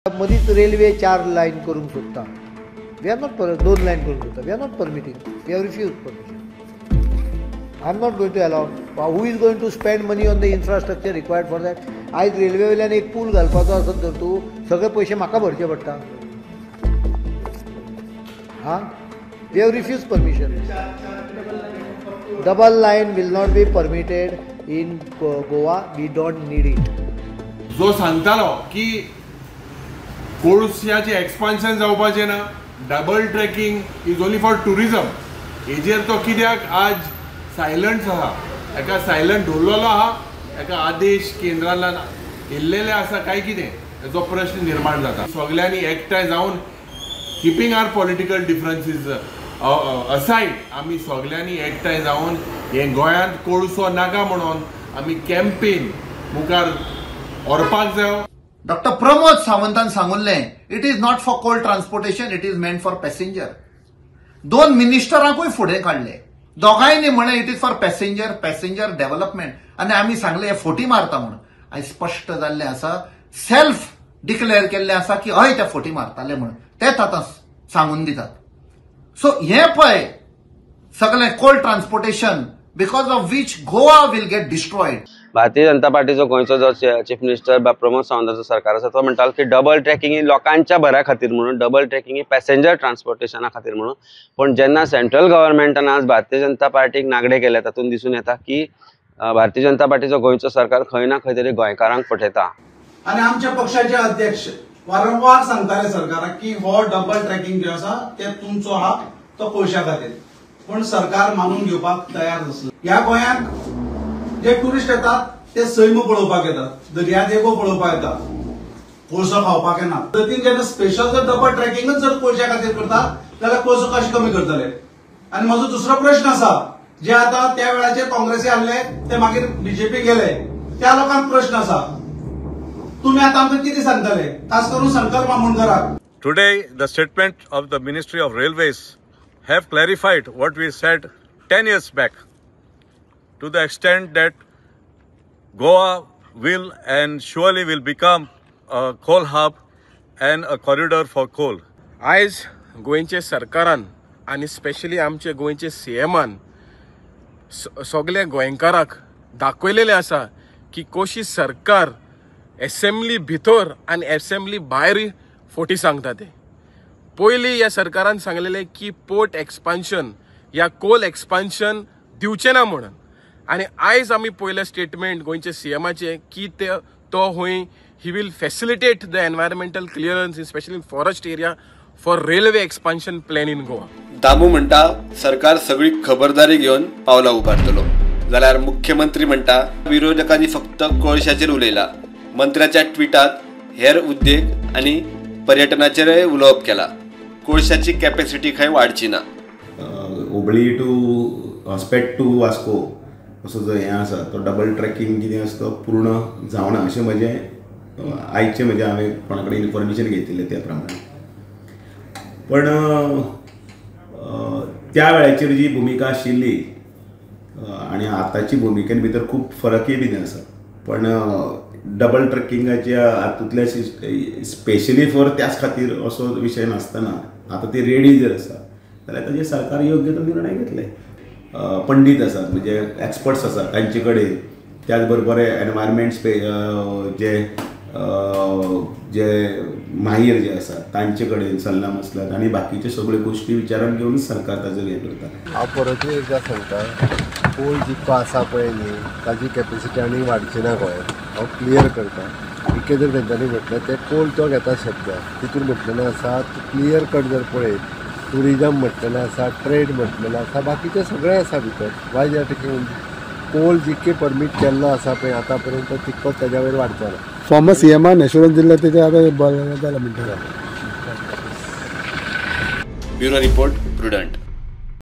मदींच railway 4 line करूंक सोदता, we are not, 2 line करूंक सोदता, we are not permitting, we have refuse permission. I am not going to allow. Who is going to spend money on the infrastructure required for that? आयज railway वयल्यान एक पूल घालपाचो आसत तर तूं सगळे पयशे म्हाका भरचे पडटा. हां, we have refuse permission. Double line will not be permitted in Goa, we don't need it. जो सांगतालो की कोळशाचें एक्सपान्शन जावपाचें ना, double tracking is only for tourism, हेजेर तो कित्याक आज सायलंट आहा, एका सायलंट दवरलेलो आहा, एका आदेश केंद्रांतल्यान येयल्लेले आसा काय कितें हेजो प्रश्न निर्माण जाता. सगल्यांनी एकठांय जावन keeping our political differences aside आमी सगल्यांनी एकठांय जावन हे गोंयांत कोळसो नाका म्हणून आमी कॅम्पेन मुखार व्हरपाक जाय. डॉक्टर प्रमोद सावंतान सांगुल्लें, it is not for coal transportation, it is meant for passenger. 2 मिनिस्टरांकूय फुडें काडले, दोगांयनी म्हणलें it is for passenger, passenger development. आनी आमी सांगलें हे फोटी मारता म्हणून. आयज स्पश्ट जाल्लें आसा, सेल्फ डिक्लेअर केल्लें आसा की हय ते फोटी मारताले म्हणून, तेच आतां सांगून दितात. सो हें पळय सगळें coal transportation because of which Goa will get destroyed. Bharatiya Janata पार्टीचो गोंयचो जो चीफ मिनिस्टर प्रमोद सावंताचो सरकार आसा तो म्हणटालो की डबल ट्रॅकिंग ही लोकांच्या बऱ्या खातीर म्हणून, डबल ट्रॅकिंग ही पॅसेंजर ट्रान्सपोर्टेशना खातीर म्हणून. पूण जेन्ना सेंट्रल गव्हर्मेंटान आज भारतीय जनता पार्टीक नागडे केले तातूंत दिसून येता की भारतीय जनता पार्टीचो गोंयचो सरकार खंय ना खंय तरी गोंयकारांक फटयता. आनी आमच्या पक्षाचे अध्यक्ष वारंवार सांगताले सरकाराक की हो डबल ट्रॅकिंग जे आसा ते तुमचो आहा तो कोळशा खातीर, पूण सरकार मानून घेवपाक तयार नासलें. ह्या गोंयांत जे टुरिस्ट येतात ते सैम पळोवपाक येतात, दर्यादेगो पळोवपाक येतात, कोळसो खावपाक येना. पद्दतीन जेन्ना स्पेशल जर डबल ट्रॅकिंगच जर कोळशा खातीर करता जाल्यार कोळसो कशें कमी करतले? आनी म्हजो दुसरो प्रश्न आसा, जे आतां त्या वेळाचेर काँग्रेसी आहले ते मागीर बीजेपी गेले, त्या लोकांक प्रश्न आसा, तुमी आतां आमकां कितें सांगतले, खास करून Shankar मामोणकराक? Today the statement of the Ministry of Railways have clarified what we said 10 years back, to the extent that Goa will and surely will become a coal hub and a corridor for coal. आयज गोंयचे सरकारान आनी specially आमचे गोंयचे सीएमान सगळे गोंयकाराक दाखयलेलें आसा की कशी सरकार एसेंब्ली भितर आनी एसेंब्ली भायर फोटी सांगता ते. पयलीं ह्या सरकारान सांगलेलें की पोर्ट एक्सपान्शन या कोल एक्सपान्शन दिवचें ना म्हणून, आनी आयज आमी पयलें स्टेटमेंट गोंयचे सीएमाचें की ते तो हूंय he will facilitate the environmental clearance specially in forest area for railway expansion plan in Goa. Damu म्हणटा सरकार सगळी खबरदारी घेवन पावलां उबारतलो, जाल्यार मुख्यमंत्री म्हणटा विरोधकांनी फक्त कोळशाचेर उलयला. मंत्र्याच्या ट्विटात हेर उद्देग आनी पर्यटनाचेरय उलोवप केला. कोळशाची कॅपॅसिटी खंय वाडची ना. हुबळी टू हॉस्पेट टू वास्को असो जो हें आसा तो डबल ट्रॅकिंग कितें आसा तो पूर्ण जावना अशें म्हजें आयचें म्हजें हांवें कोणा कडेन इन्फॉर्मेशन घेतिल्लें त्या प्रमाणे. पण त्या वेळाचेर जी भुमिका आशिल्ली आनी आतांची भुमिकेन भितर खूब फरकय बीन आसा. पण डबल ट्रॅकिंगाच्या हातूंतल्या स्पेशली फॉर त्याच खातीर असो विशय नासतना आतां ती रेडी जर आसा जाल्यार ताजेर सरकार योग्य तो निर्णय घेतले. पंडीत आसात म्हणजे एक्सपर्ट्स आसात तांचे कडेन, त्याच बरोबर एनवायरमेंट जे जे माहीर जे आसात तांचे कडेन सल्ला मसलत आनी बाकीच्यो सगळ्यो गोश्टी विचारांत घेवन सरकार ताचो हें करता. हांव परतूय एकदां सांगता, कोल जितको आसा पळय न्ही ताजी कॅपेसिटी आनी वाडची ना गोंयांत. हांव क्लियर करता, इतकें जर तेंच्यांनी म्हटलें ते कोल तो घेता शब्द तितून म्हटलेलें आसा क्लियर कट जर पळयत टुरिजम म्हटलेलें आसा, ट्रेड म्हटलेलें आसा, बाकीचें सगळें आसा भितर. वाय they are taking कोल जितके परमीट केल्लो आसा पळय आतां पर्यंत तितकोच ताज्या वयर वाडचो ना. फॉर्मर सीएमान एश्योरन्स दिल्लें तेजें आतां बरें जालें म्हणटा. Bureau report, Prudent.